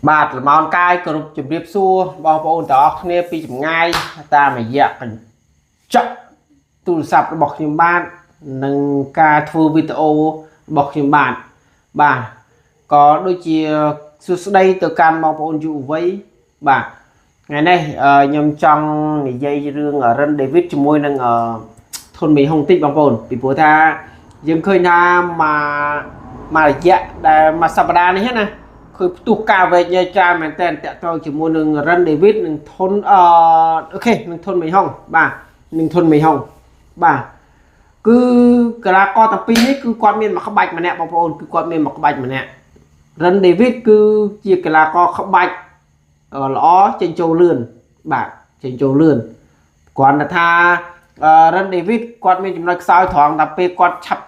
បាទលមោនកាយគោរពជម្រាបសួរបងប្អូនទាំងអស់គ្នាពីចម្ងាយតាមរយៈកញ្ចក់ទូរស័ព្ទរបស់ខ្ញុំបាទនិងការធ្វើវីដេអូរបស់ខ្ញុំបាទបាទក៏ដូចជាសួស្តីទៅកាន់បងប្អូនយុវវ័យបាទថ្ងៃនេះខ្ញុំចង់និយាយរឿងរិនដេវីតជាមួយនឹងធុនមេហុងតិចបងប្អូនពីព្រោះថាយើងឃើញថាមួយរយៈដែលមួយសប្តាហ៍នេះណា គឺផ្ទុះការវែកញែកច្រើនមែនតើតាក់ទងជាមួយនឹងរិនដេវីតនិងធុនអូខេនឹងធុនមេហុងបាទនឹងធុនមេហុងបាទគឺកីឡាករទាំងពីរនេះគឺគាត់មានមួយក្បាច់ម្នាក់បងប្អូនគឺគាត់មានមួយក្បាច់ម្នាក់រិនដេវីតគឺជាកីឡាករក្បាច់ល្អចេញចូលលឿនបាទចេញចូលលឿនគ្រាន់តែថារិនដេវីតគាត់មានចំណុចខ្សោយត្រង់តែពេលគាត់ឆាប់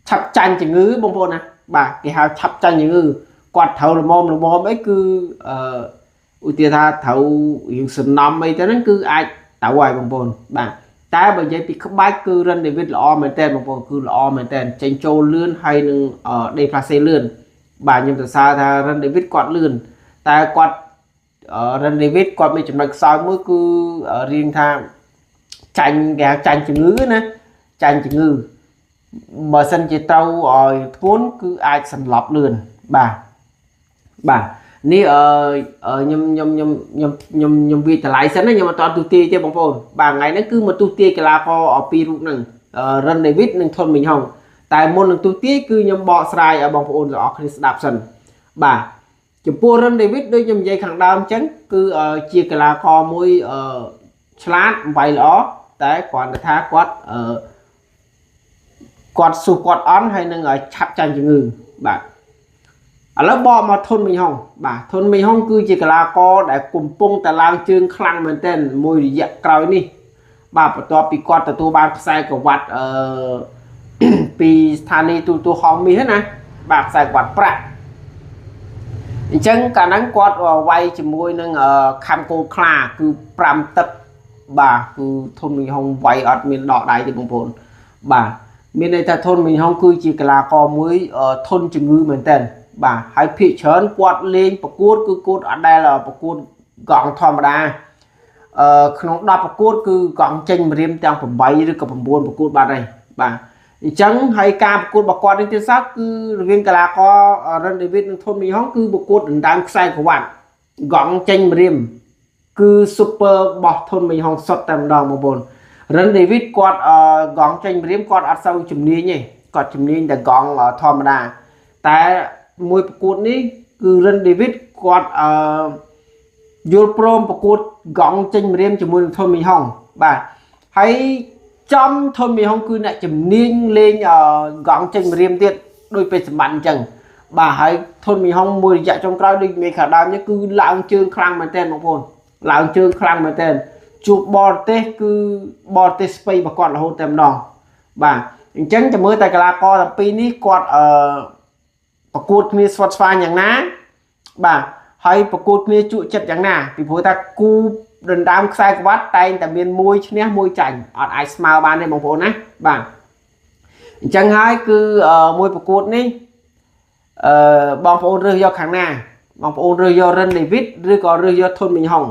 ឆាប់ចាញ់ជំងឺបងប្អូនណាបាទគេហៅឆាប់ចាញ់ជំងឺគាត់ត្រូវល្មមល្មមអីគឺអឺឧទាហរណ៍ថាត្រូវរៀងសំណំអីទៅហ្នឹងគឺអាចត្រូវហើយបងប្អូនបាទតែបើនិយាយពីក្បាច់គឺរិនដេវីតល្អមែនតើបងប្អូនគឺល្អមែនតើចេញចូលលឿនហើយនឹងដេផ្លាសេលឿនបាទខ្ញុំសរសើរថារិនដេវីតគាត់លឿនតែគាត់រិនដេវីតគាត់មានចំណុចខ្សោយមួយគឺរៀងថាចាញ់គេហៅចាញ់ជំងឺណាចាញ់ជំងឺបើសិនជាត្រូវឲ្យធ្ងន់គឺអាចសន្លប់លឿនបាទបាទនេះអឺខ្ញុំខ្ញុំខ្ញុំខ្ញុំខ្ញុំខ្ញុំវាតម្លៃសិនណាខ្ញុំអត់តទូទាយទេបងប្អូនបាទថ្ងៃនេះគឺមកទូទាយកីឡាករពីររូបហ្នឹងរិនដេវីតនិងធុនមីងហុងតែមុននឹងទូទាយគឺខ្ញុំបកស្រាយឲ្យបងប្អូនទាំងអស់គ្នាស្ដាប់សិនបាទចំពោះរិនដេវីតដូចខ្ញុំនិយាយខាងដើមអញ្ចឹងគឺជាកីឡាករមួយអឺឆ្លាតវាយល្អតែគ្រាន់តែថាគាត់អឺគាត់ស៊ូគាត់អន់ហើយនឹងឆាប់ចាញ់ជំងឺបាទឥឡូវបកមកធុនមីងហុងបាទធុនមីងហុងគឺជាកីឡាករដែលកំពុងតែឡើងជើងខ្លាំងមែនទែនមួយរយៈក្រោយនេះបាទបន្ទាប់ពីគាត់ទទួលបានខ្សែក្រវ៉ាត់អឺ ពីស្ថានីយ៍ទូរទស្សន៍ហងមាសណាបាទខ្សែក្រវ៉ាត់ប្រាក់អញ្ចឹងកាលហ្នឹងគាត់វាយជាមួយនឹងខំគោខ្លាគឺ5ទឹកបាទគឺធុនមីងហុងវាយអត់មានដកដៃទេបងប្អូនបាទមានន័យថាធុនមីងហុងគឺជាកីឡាករមួយធន់ជំងឺមែនតើបាទហើយភាគច្រើនគាត់លេងប្រកួតគឺគាត់អត់ដែលប្រកួតកង់ធម្មតាអឺក្នុង10ប្រកួតគឺកង់ចេញម្រាមទាំង8ឬក៏9ប្រកួតបាត់ហើយបាទអញ្ចឹងហើយការប្រកួតរបស់គាត់នេះទៀតសោតគឺរវាងកីឡាកររិនដេវីតនិងធុនមីហុងគឺប្រកួតដណ្ដើមខ្សែក្រវ៉ាត់កង់ចេញម្រាមគឺ super បោះធុនមីហុងសុតតែម្ដងបងប្អូនរិនដេវីតគាត់កង់ចេញម្រាមគាត់អត់សូវជំនាញទេគាត់ជំនាញតែកង់ធម្មតាតែមួយប្រកួតនេះគឺរិនដេវីតគាត់អឺយល់ព្រមប្រកួតកង់ចេញម្រាមជាមួយនឹងធុនមីហុងបាទហើយចំធុនមីហុងគឺអ្នកជំនាញលេងកង់ចេញម្រាមទៀតដោយពេជ្រសម្បត្តិអញ្ចឹងបាទហើយធុនមីហុងមួយរយៈចុងក្រោយដូចមេខាដើមនេះគឺឡើងជើងខ្លាំងមែនទែនបងប្អូនឡើងជើងខ្លាំងមែនទែនជួបបរទេសគឺបរទេសស្ពៃរបស់គាត់រហូតតែម្ដងបាទអញ្ចឹងចាំមើលតែកីឡាករទាំងពីរនេះគាត់អឺប្រកួតគ្នាស្វិតស្វាញយ៉ាងណាបាទហើយប្រកួតគ្នាជក់ចិត្តយ៉ាងណាពីព្រោះថាគូដណ្ដើមខ្សែក្រវ៉ាត់តែងតែមានមួយឈ្នះមួយចាញ់អត់អាចស្មើបានទេបងប្អូនណាបាទអញ្ចឹងហើយគឺមួយប្រកួតនេះអឺបងប្អូនរើសយកខាងណាបងប្អូនរើសយករិនដេវីតឬក៏រើសយកធុនមីងហុង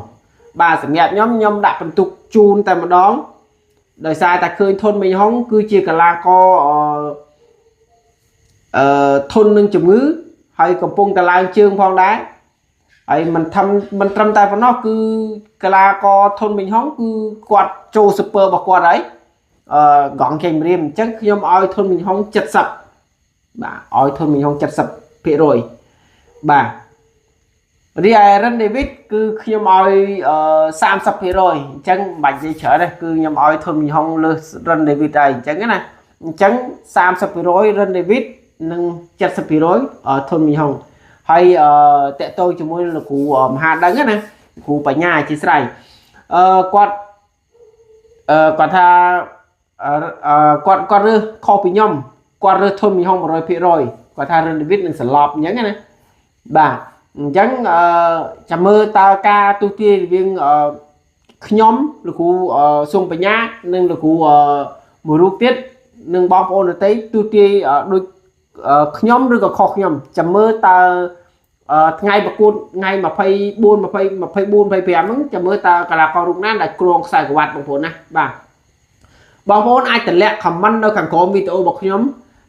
បាទសម្រាប់ខ្ញុំខ្ញុំដាក់បន្ទុកជូនតែម្ដងដោយសារតែឃើញធុនមីងហុងគឺជាកីឡាករអឺធុននឹងជំងឺហើយកំពុងតែឡើងជើងផងដែរហើយមិនធ្វើមិនត្រឹមតែប៉ុណ្ណោះគឺកីឡាករធុនមីងហុងគឺគាត់ចូល super របស់គាត់ហើយអឺកង់ចេញម្រាមអញ្ចឹងខ្ញុំឲ្យធុនមីងហុង70បាទឲ្យធុនមីងហុង70%បាទរីឯរិនដេវីតគឺខ្ញុំឲ្យ30%អញ្ចឹងមិនបាច់និយាយច្រើនទេគឺខ្ញុំឲ្យធុនមីងហុងលើសរិនដេវីតហើយអញ្ចឹងណាអញ្ចឹង30%រិនដេវីតនិង70%ធុនមីងហុងហើយអឺតកតងជាមួយលោកគ្រូមហាដឹងណាគ្រូបញ្ញាអធិស្ឋានអឺគាត់អឺគាត់ថាគាត់គាត់រើសខុសពីខ្ញុំគាត់រើសធុនមីហុង100%គាត់ថារិនដេវីតនឹងសន្លប់អញ្ចឹងណាបាទអញ្ចឹងអឺចាំមើលតើការទូទាយរវាងអឺខ្ញុំលោកគ្រូសុងបញ្ញានិងលោកគ្រូមួយរូបទៀតនិងបងប្អូនដទៃទូទាយដូចខ្ញុំឬក៏ខុសខ្ញុំចាំមើលតើ ថ្ងៃប្រកួតថ្ងៃ24 20 24 25ហ្នឹងចាំមើលតើកីឡាកររូបណាដែលគ្រងខ្សែក្រវ៉ាត់បងប្អូនណាបាទបងប្អូនអាចតម្លាក់ comment នៅខាងក្រោមវីដេអូរបស់ខ្ញុំ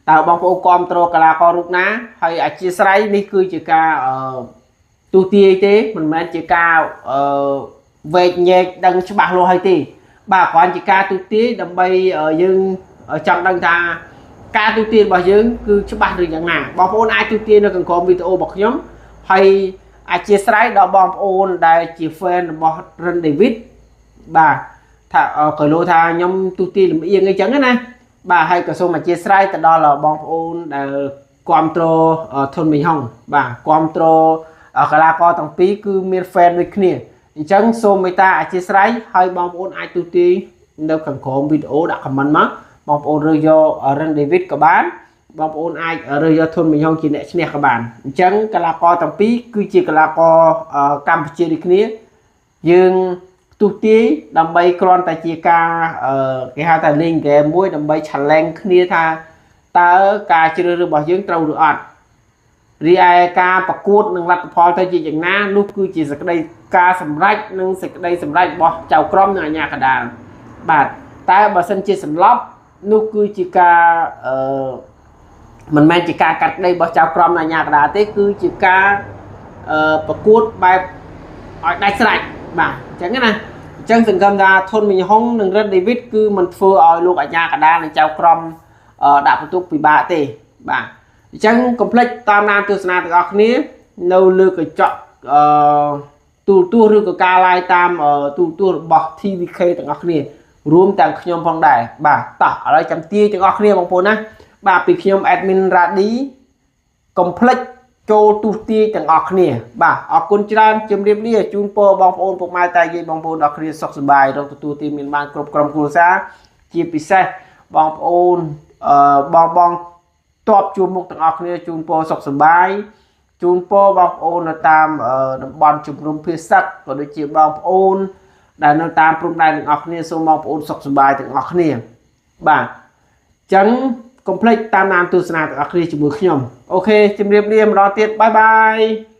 តើបងប្អូនគ្រប់គ្រងកីឡាកររូបណាហើយអធិស្ឋាននេះគឺជាការអឺទូទាយទេមិនមែនជាការអឺវែកញែកដឹងច្បាស់លាស់ហើយទេបាទគ្រាន់ជាការទូទាយដើម្បីយើងចង់ដឹងថាការទូទាយរបស់យើងគឺច្បាស់ឬយ៉ាងណាបងប្អូនអាចទូទាយនៅខាងក្រោមវីដេអូរបស់ខ្ញុំហើយអធិស្ឋានដល់បងប្អូនដែលជា fan របស់ Ren David បាទថាក៏លោថាខ្ញុំទូទាយលំអៀងអីចឹងណាបាទហើយក៏សូមអធិស្ឋានទៅដល់បងប្អូនដែលគ្រប់គ្រងធុនមីហុងបាទគ្រប់គ្រងកីឡាករទាំងពីរគឺមាន fan ដូចគ្នាអញ្ចឹងសូមមេត្តាអធិស្ឋានហើយបងប្អូនអាចទូទាយនៅខាងក្រោមវីដេអូដាក់ comment មកបងប្អូនរើសយក Ren David ក៏បានបងប្អូនអាចរើសយកធុនមីហុងជាអ្នកឈ្នះក៏បានអញ្ចឹងកីឡាករទាំងពីរគឺជាកីឡាករកម្ពុជាដូចគ្នាយើងទស្សន៍ទាយដើម្បីគ្រាន់តែជាការគេហៅថាលេងហ្គេមមួយដើម្បី challenge គ្នាថាតើការជ្រើសរើសរបស់យើងត្រូវឬអត់រីឯការប្រកួតនឹងលទ្ធផលទៅជាយ៉ាងណានោះគឺជាសេចក្តីការសម្រេចនិងសេចក្តីសម្រេចរបស់ចៅក្រមនិងអាជ្ញាកណ្ដាលបាទតែបើសិនជាសម្លប់នោះគឺជាការអឺមិនមែនជាការកាត់ក្តីរបស់ចៅក្រមនិងអាជ្ញាកណ្ដាលទេគឺជាការប្រកួតបែបឲ្យដាច់ស្រេចបាទអញ្ចឹងណាអញ្ចឹងសង្ឃឹមថាធុនមីហុងនិងរិនដេវីតគឺមិនធ្វើឲ្យលោកអាជ្ញាកណ្ដាលនិងចៅក្រមដាក់បន្ទុកពិបាកទេបាទអញ្ចឹងកុំភ្លេចតាមដានទស្សនាទាំងអស់គ្នានៅលើកញ្ចក់អឺទូរទស្សន៍ឬក៏ការ live តាមទូរទស្សន៍របស់ TVK ទាំងអស់គ្នារួមទាំងខ្ញុំផងដែរបាទតោះឥឡូវចាំទាយទាំងអស់គ្នាបងប្អូនណាបាទពីខ្ញុំ admin Radi កុំភ្លេចចូលទូទាយទាំងអស់គ្នាបាទអរគុណច្រើនជម្រាបលាជូនពរបងប្អូនពុកម៉ែតាយាយបងប្អូនដល់គ្នាសុខសប្បាយរកទទួលទីមានបានគ្រប់ក្រុមគ្រួសារជាពិសេសបងប្អូនអឺបងបងតបជួបមុខទាំងអស់គ្នាជូនពរសុខសប្បាយជូនពរបងប្អូននៅតាមតំបន់ជំរំភាសឹកក៏ដូចជាបងប្អូនដែលនៅតាមព្រំដែនទាំងអស់គ្នាសូមបងប្អូនសុខសប្បាយទាំងអស់គ្នាបាទចឹងកុំភ្លេចតាមដានទស្សនាទាំងអស់គ្នាជាមួយខ្ញុំOK ជម្រាបលាម្ដងទៀត bye bye.